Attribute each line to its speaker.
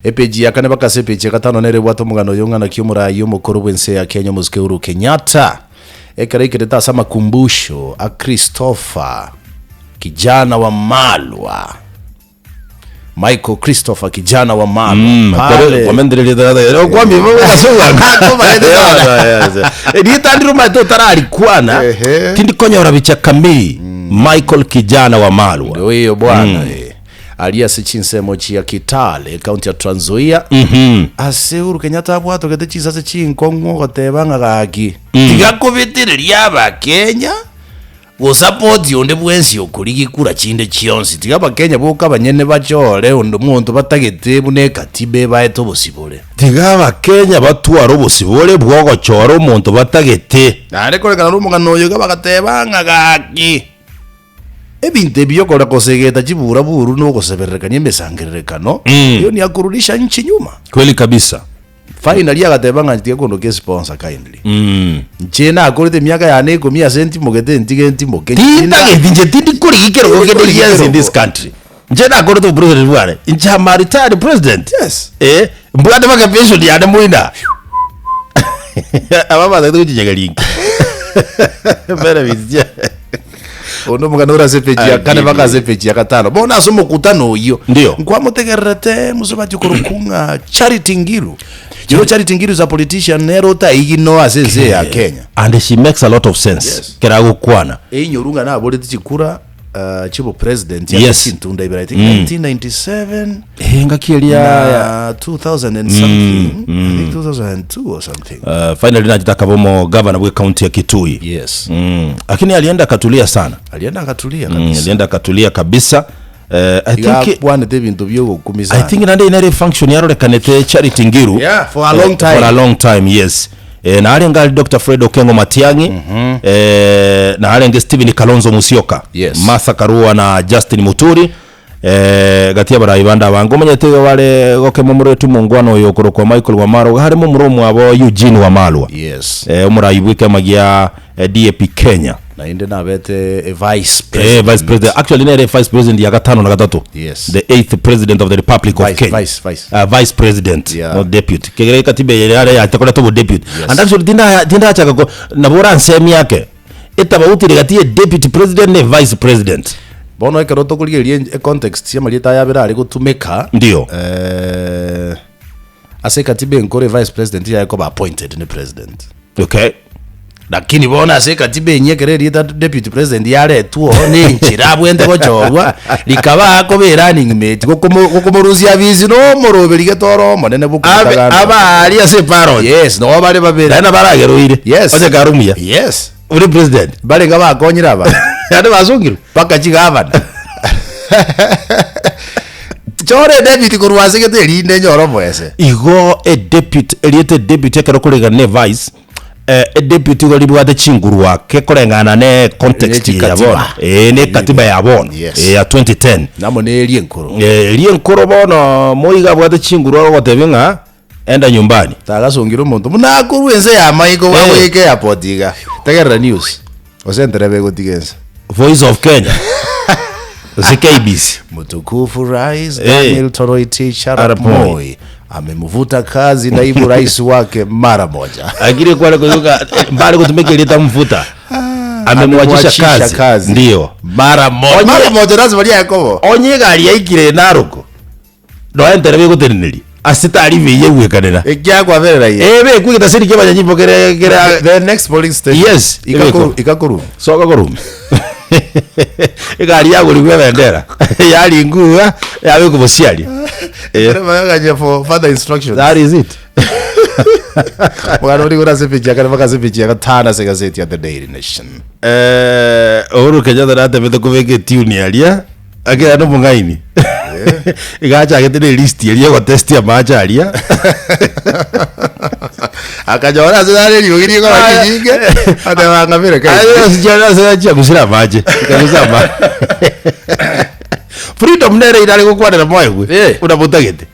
Speaker 1: Epeji ya kane baka ase epeji ya gatano nere ebwate omogano oyo ng'a naki omoraai omokoro bw'ense ya Kenya omosike Uhuru Kenyatta ekero aikerete ase amakumbusho a Christopher Kijana wa Malwa Michael Christopher Kijana wa Malwa pale
Speaker 2: Kwamentere rieta rata. Okwambia bo kasubwa. Rieta ndiro maete otararikwana.
Speaker 1: Ehe.
Speaker 2: Tindi konyora bicha kamili. Michael Kijana wa Malwa.
Speaker 1: Ndio hiyo bwana eh. Aria ase chinsemo chia Kitale, ekaunti ya Trans Nzoia, ase Uhuru Kenyatta abwatogete chinsase chinkong'u ogoteba ng'a gaki tiga kobitireria Abakenya gosapoti onde bwensi okorigia kura chinde chionsi, tiga Abakenya boka abanyene bachore onde omonto batagete buna ekatiba ebaete obosibore.
Speaker 2: Tiga Abakenya batware obosibore bw'ogochora omonto batagete.
Speaker 1: Naende korekana nomogano oyo iga bagateba ng'a gaki. Ebinto ebi okore kosegeta chibura-buru na ogosebererekania emesangererekano, hiyo ni ya kurudisha nchi nyuma.
Speaker 2: Kweli kabisa.
Speaker 1: Finally agateba ng'a tiga kondoka esponsor kindly. Inche nakorete emiaka yane ikomi ase ntimogete ntige ntimoke.
Speaker 2: Tintageti inche tindi korigia ekerogo kende
Speaker 1: Tindi
Speaker 2: gionsi in this
Speaker 1: korigia
Speaker 2: country. Inche nakorete obopresident bwane. Inche am a retired president.
Speaker 1: Yes.
Speaker 2: Eh, mbwate mpaka pension yane moina. Aba batagete gochinyegeria inki? Benefits chia.
Speaker 1: Oyo nomogano ore ase epeji ya kane mpaka ase epeji ya gatano. Bono ase omokutano oyio
Speaker 2: Ndio.
Speaker 1: nkwamotegererete mosubati okorokwa ng'a Charity Ngilu. You know Charity Ngilu is a politician nere otaigino ase ense eye ya Kenya.
Speaker 2: And she makes a lot of sense.
Speaker 1: Yes.
Speaker 2: Kera agokwana.
Speaker 1: Einyoru ng'a naborete chikura uh, chibopresident ase
Speaker 2: Yes.
Speaker 1: chintunda ibere I think 1997
Speaker 2: Eh, engaki eria
Speaker 1: na 2000 and something I think 2002 or something.
Speaker 2: Uh, finally nachete akaba omogavana bwe county ya Kitui.
Speaker 1: Yes.
Speaker 2: Lakini alienda akatulia sana.
Speaker 1: Alienda akatulia
Speaker 2: kabisa. Alienda akatulia kabisa. Eh, I
Speaker 1: Iga
Speaker 2: think
Speaker 1: akwanete ebinto biogokumisa.
Speaker 2: I think naende nere function yarorekanete Charity Ngiru.
Speaker 1: Yeah, for a long
Speaker 2: Eh,
Speaker 1: time.
Speaker 2: For a long time, yes. Eh, na arenge ari Dr. Fred Okengo Matiang'i. Eh, na arenge Stephen Kalonzo Musyoka.
Speaker 1: Yes.
Speaker 2: Martha Karua na Justin Muturi. Eh, gati y'abarai bande abange omanyete iga bare gokema omorweti omongwana oyo okorokwa Michael Wamalwa iga harimo omorwa omwabo Eugene Wamalwa
Speaker 1: Yes.
Speaker 2: eh, omorai bw'ekiama gia eh, DAP Kenya
Speaker 1: Naende nabete e vice
Speaker 2: eh,
Speaker 1: president.
Speaker 2: vice president actually nere vice president ya gatano na gatato
Speaker 1: Yes.
Speaker 2: the eighth president of the republic of
Speaker 1: Vice,
Speaker 2: Kenya
Speaker 1: vice, vice.
Speaker 2: Uh, vice president
Speaker 1: Yeah.
Speaker 2: not deputy kegere katiba eye yare yatekorete obo deputy
Speaker 1: Yes.
Speaker 2: and actually tinda tindachaka ko nabo oransemi ake etabauti ere gati ye deputy president ne vice president
Speaker 1: Bono ekero tokorigereria en- econtext y'amarieta aya abere are gotumeka
Speaker 2: Ndio.
Speaker 1: eh, ase ekatiba enkoro evice president yaye koba appointed ne president
Speaker 2: okay
Speaker 1: lakini bono ase ekatiba enyia ekero erieta deputy president yaretwa oo na enchera abwente gochorwa rikaba akoba erunning mate gokomo gokomorusia abisi na omoroberi gete ore omonene
Speaker 2: Abe
Speaker 1: bokobotagana
Speaker 2: abaria ase eparoti
Speaker 1: yes nabo bare babere
Speaker 2: naende barageroire
Speaker 1: Yes.
Speaker 2: onye kare omuya
Speaker 1: yes
Speaker 2: Ore president.
Speaker 1: Barenge bakonyire aba.
Speaker 2: Yaani basungirwe.
Speaker 1: Mpaka chigavana. Chora edepute korwa ase gete erinde nyore omoese.
Speaker 2: Igo edepute erieta edepute ekero koreng'ana ne vice eh, edepute igo ribwate chinguru ake koreng'ana ne context
Speaker 1: Ne
Speaker 2: ya
Speaker 1: chikatiba.
Speaker 2: bono eh, ne katiba ya bono
Speaker 1: Yes.
Speaker 2: eh, ya 2010
Speaker 1: Namo nerie enkoro.
Speaker 2: Eh, eria enkoro bono moiga abwate chinguru agogotebia ng'a Enda nyumbani.
Speaker 1: Tagasungire omonto buna akorwa ense ya maiko
Speaker 2: Eh.
Speaker 1: bagoika airport iga. Tegerera news. Gose entereba egotiga ense.
Speaker 2: Voice of Kenya. Gose KBC.
Speaker 1: Mtukufu Rais
Speaker 2: Eh.
Speaker 1: Daniel Toroitich arap
Speaker 2: Arap Moi.
Speaker 1: Moi amemvuta kazi naibu rais wake mara moja.
Speaker 2: Akiri kware kuzuka mbare kutumika erieta mvuta. Amemwachisha kazi.
Speaker 1: kazi.
Speaker 2: Ndio.
Speaker 1: Mara moja.
Speaker 2: Onye-
Speaker 1: Mara moja lazima ria Yakobo.
Speaker 2: Onye egari yaikire Narok. Nonya entereba egoteneneria ase tari buya egwekanera.
Speaker 1: Ekiakwaberera iye.
Speaker 2: Ebe ekwe egetaseri kia abanyanyimbo kere kere
Speaker 1: The next polling station.
Speaker 2: Yes,
Speaker 1: Ikakoru
Speaker 2: ebekwa.
Speaker 1: ikakoru.
Speaker 2: Soka korwa egari yagorigwa ebendera yaringwa iga yabekwa bosiaria Eh,
Speaker 1: Baganya for further instructions.
Speaker 2: that is it
Speaker 1: Mwana uri kuri ase page ya kane mpaka ase page ya gatano ase gazeti ya The Daily Nation.
Speaker 2: Eh, Uhuru Kenyatta natebete kobeka etune aria Akera nomong'aini iga achagete ne list eria egotesti amache aria
Speaker 1: Akanyora ase nare eriogi rikora rinyinge ateba ng'abere kai.
Speaker 2: chiagusire amache chikagusa amache freedom nere irare gokwanera moegwe
Speaker 1: Eh.
Speaker 2: buna botagete.